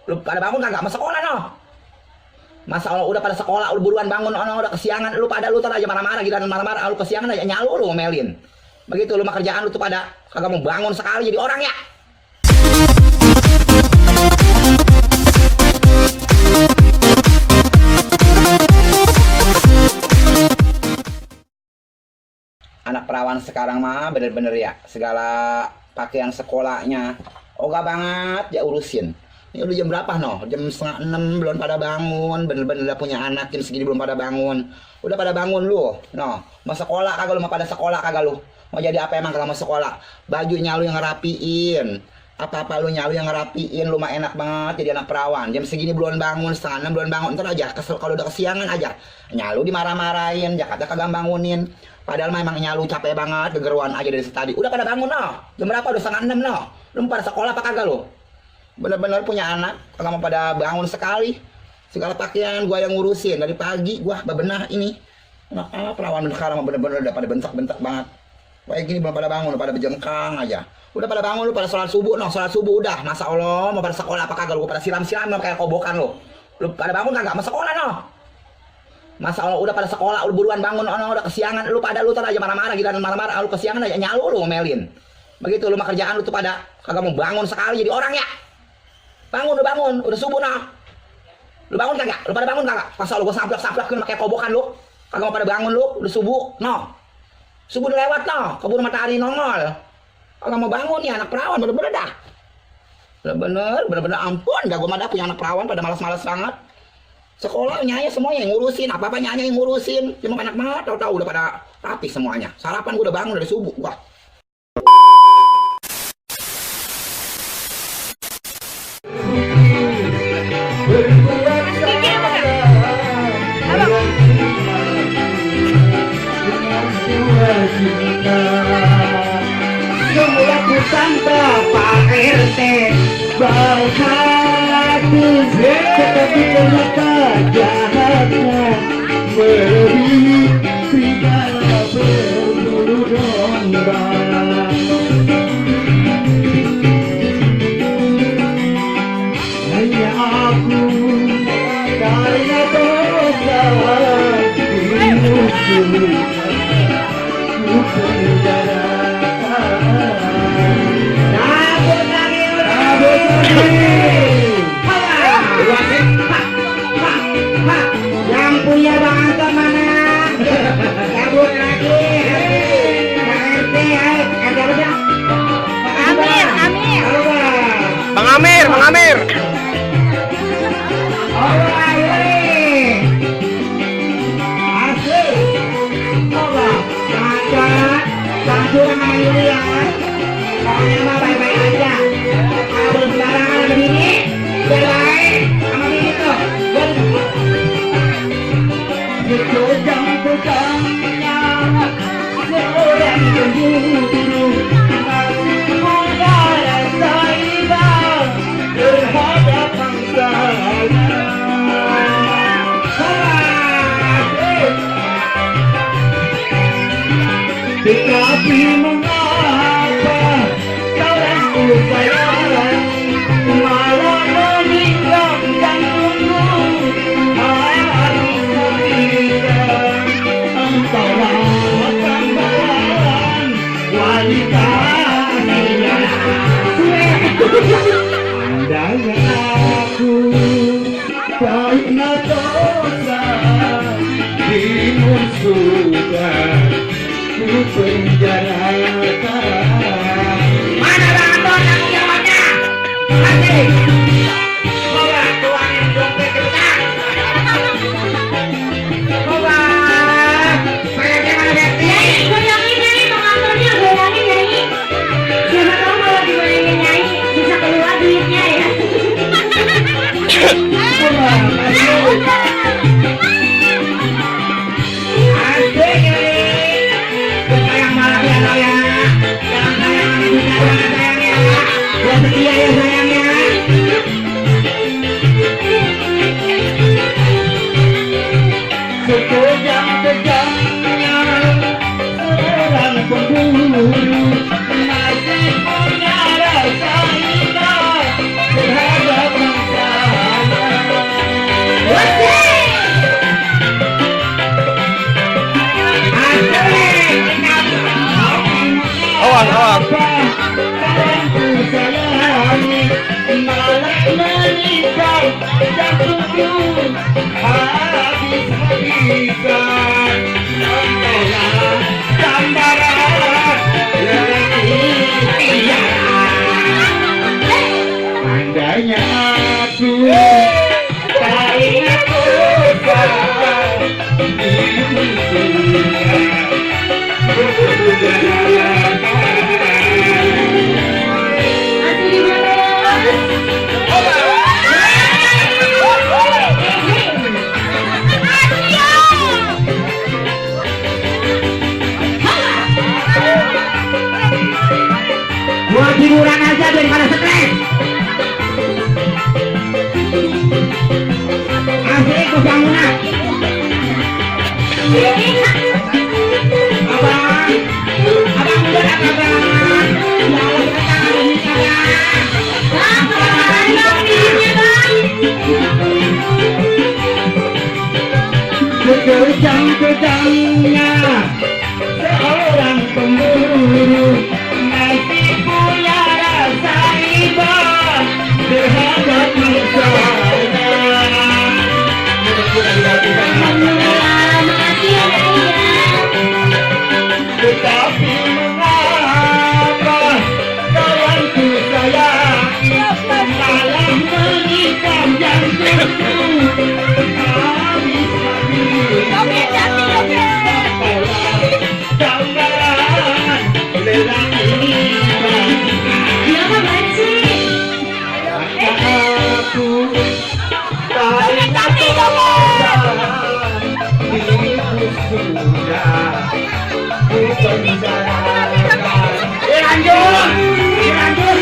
Lu pada bangun kagak? Mau sekolah no? Masa Allah udah pada sekolah, udah buruan bangun, udah kesiangan. Lu tar aja marah-marah, giliran marah-marah, lu kesiangan aja nyalu lu ngomelin. Begitu lu mah kerjaan lu tuh pada kagak mau bangun sekali jadi orang ya. Anak perawan sekarang mah bener-bener ya, segala pakaian sekolahnya ogah banget ya urusin. Ini udah jam berapa no? Jam setengah 6 belum pada bangun. Bener-bener udah punya anak jam segini belum pada bangun. Udah pada bangun lu no? Mau sekolah kagak lu? Mau pada sekolah kagak lu? Mau jadi apa emang kalau mau sekolah? Bajunya lu yang ngerapiin, apa-apa lu nyalu yang ngerapiin. Lu mah enak banget jadi anak perawan. Jam segini belum bangun, setengah 6 belum bangun. Ntar aja kesel kalau udah kesiangan aja nyalu dimarah-marahin, Jakarta kagak bangunin. Padahal mah emang nyalu capek banget, gegeruan aja dari tadi. Udah pada bangun no? Jam berapa? Udah setengah 6 no? Lu pada sekolah apa kagak lu? Bener-bener punya anak kagak mau pada bangun sekali. Segala pakaian gua yang ngurusin dari pagi. Gua bebenah ini anak perawan sekarang bener-bener udah pada bentak-bentak banget. Kayak gini belum pada bangun, pada bejengkang aja. Udah pada bangun lu pada sholat subuh no? Sholat subuh udah. Masa Allah mau pada sekolah apa kagak lu? Pada siram-siram kayak kobokan lu. Lu pada bangun kagak? Mau sekolah no? Masa Allah udah pada sekolah, udah buruan bangun, udah kesiangan. Lu tar aja marah-marah, giliran marah-marah, lu kesiangan aja nyalu lu ngomelin. Begitu lu mah kerjaan lu tuh pada kagak mau bangun sekali jadi orang ya. Bangun, udah subuh nah. Lu bangun kagak? Lu pada bangun kagak? Masa lu gua sablak-sablak pakai kobokan lu. Kagak mau pada bangun lu, udah subuh. No. Subuh udah lewat no, keburu matahari nongol. Kagak mau bangun ya anak perawan bener-bener dah. Bener-bener ampun, gak gua mah dah punya anak perawan pada malas-malas banget. Sekolah nyanya semuanya yang ngurusin, apa-apa nyanya yang ngurusin. Cuma anak banget, tahu-tahu udah pada rapi semuanya. Sarapan gua udah bangun dari subuh gua. Semula ku sangka Pak RT berhati, tetapi ternyata jahatnya melebihi segala berburu domba. Hanya aku karena dosa dimusuh ku penjara. Yang punya bangsa mana? Cabut lagi. RT, Amir. Bang Amir. Asli. Allah, langsung sama Yulian. Pokoknya mah baik-baik aja. Kalau sembarangan ada bini, baik sama bini tuh. Pedang-pedangnya seorang pembunuh masih punya rasa iba terhadap bangsanya. Tetapi mengapa seorang upaya malah meninggal dan tunggu hari kita antara tambahan wanita dia. Andai aku karena dosa dimusuhkan ku penjarakan. Mana Bang Anton tanggung jawabnya? Asik. Coba tuangin dompet kita. Coba. Kayaknya mana Betty? Goyangin Nyai, Bang Antonnya goyangin Nyai. Siapa tahu kalau digoyangin Nyai bisa keluar duitnya ya. Coba. Asik ini. Kita yang malah ya lo ya. Jangan sayang sama ibunya, jangan sayang ya. Buat setia ya sayangnya. menikam jantungku habis-habisan. Contohlah gambaran lelaki pijaran. Andainya aku tak ingat kosong Masih di mana? Buat hiburan aja daripada stres. Asik tuh bangunan. Abang, abang udah apa bang? Jalan datang ini Kejang-kejangnya seorang pemburu masih punya rasa iba terhadap manusianya. Tetapi mengapa kawanku sayang malah menikam jantungku gambaran lelaki Kenapa banci? aku tak ingat diriku sudah kupenjarakan. Lanjut, lanjut,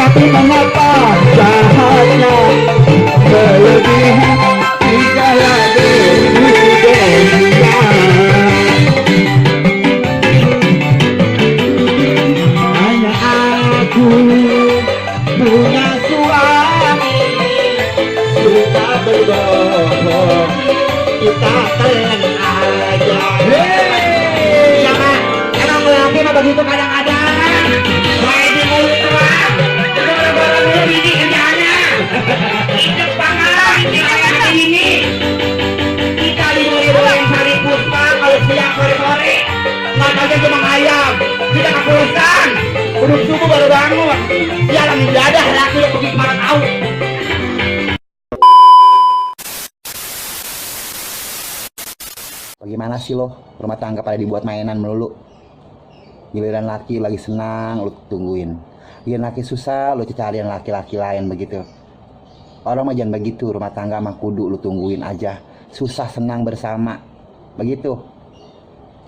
tapi mengapa jahatnya melebihi segala dunia? Hanya aku punya suami suka berbohong, kita telan aja. Iya Pak, emang lelaki mah begitu kadang-kadang. Baik di mulut doang, gara-gara mulut ini kerjaannya. Hidup banget, kita kayak gini. Kita dimuliin Sari Puspa kalau siang sore-sore. Makanya cuma ayam, kita kepulusan. Udah subuh baru bangun. Jalan ibadah laki yang pergi kemana tahu. Bagaimana sih lo? Rumah tangga pada dibuat mainan melulu. Giliran laki lagi senang, lo tungguin. Giliran laki susah, lo cariin laki-laki lain begitu. Orang mah jangan begitu, rumah tangga mah kudu lo tungguin aja. Susah senang bersama. Begitu.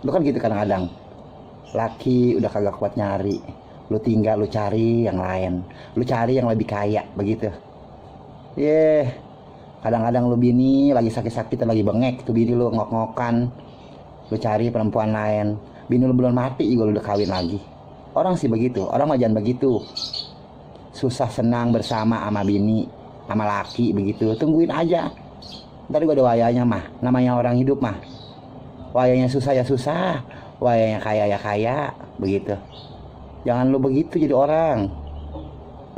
Lo kan gitu kadang-kadang. Laki udah kagak kuat nyari. Lo tinggal lo cari yang lain. Lo cari yang lebih kaya, begitu. Kadang-kadang lu bini lagi sakit-sakit lagi bengek, tuh bini lu ngok-ngokan, lu cari perempuan lain. Bini lu belum mati juga lu udah kawin lagi. Orang sih begitu, orang mah jangan begitu. Susah senang bersama sama bini, sama laki begitu, tungguin aja. Ntar juga ada wayanya mah, namanya orang hidup mah. Wayanya susah ya susah, wayanya kaya ya kaya, begitu. Jangan lu begitu jadi orang.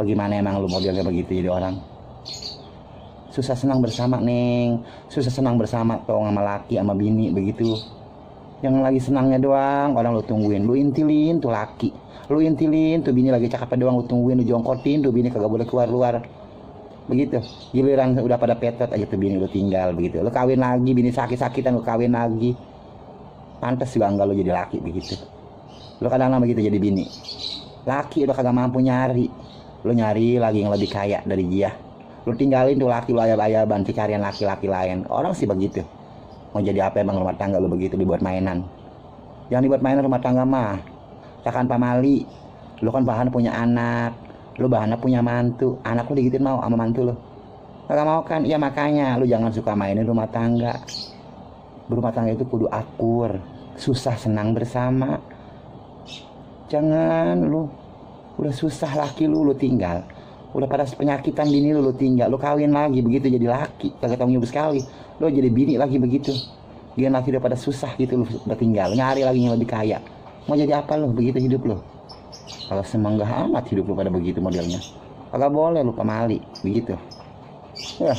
Bagaimana emang lu modelnya begitu jadi orang? Susah senang bersama neng, susah senang bersama tuh sama laki sama bini begitu. Yang lagi senangnya doang orang lu tungguin, lu intilin tuh laki, lu intilin tuh bini lagi cakep doang lu tungguin, lu jongkotin tuh bini kagak boleh keluar begitu. Giliran udah pada petot aja tuh bini lu tinggal begitu. Lu kawin lagi, bini sakit-sakitan lu kawin lagi. Pantes juga enggak lu jadi laki begitu. Lu kadang-kadang begitu jadi bini. Laki udah kagak mampu nyari, lu nyari lagi yang lebih kaya dari dia. Lu tinggalin tuh laki lu ayab-ayaban carian laki-laki lain. Orang sih begitu. Mau jadi apa emang rumah tangga lu begitu dibuat mainan. Jangan dibuat mainan rumah tangga mah. Takkan pamali. Lu kan bahan punya anak, lu bahannya punya mantu. Anak lu digituin mau sama mantu lu? Kagak mau kan? Iya makanya lu jangan suka mainin rumah tangga. Berumah tangga itu kudu akur, susah senang bersama. Jangan lu. Udah susah laki lu tinggal. Udah pada penyakitan bini lu tinggal. Lu kawin lagi begitu jadi laki. Kagak tanggung jawab sekali. Lu jadi bini lagi begitu. Dia laki udah pada susah gitu lu udah tinggal. Nyari lagi yang lebih kaya. Mau jadi apa lu begitu hidup lu? Kalau semanggah amat hidup lu pada begitu modelnya. Kagak boleh lu pemali begitu. Ya.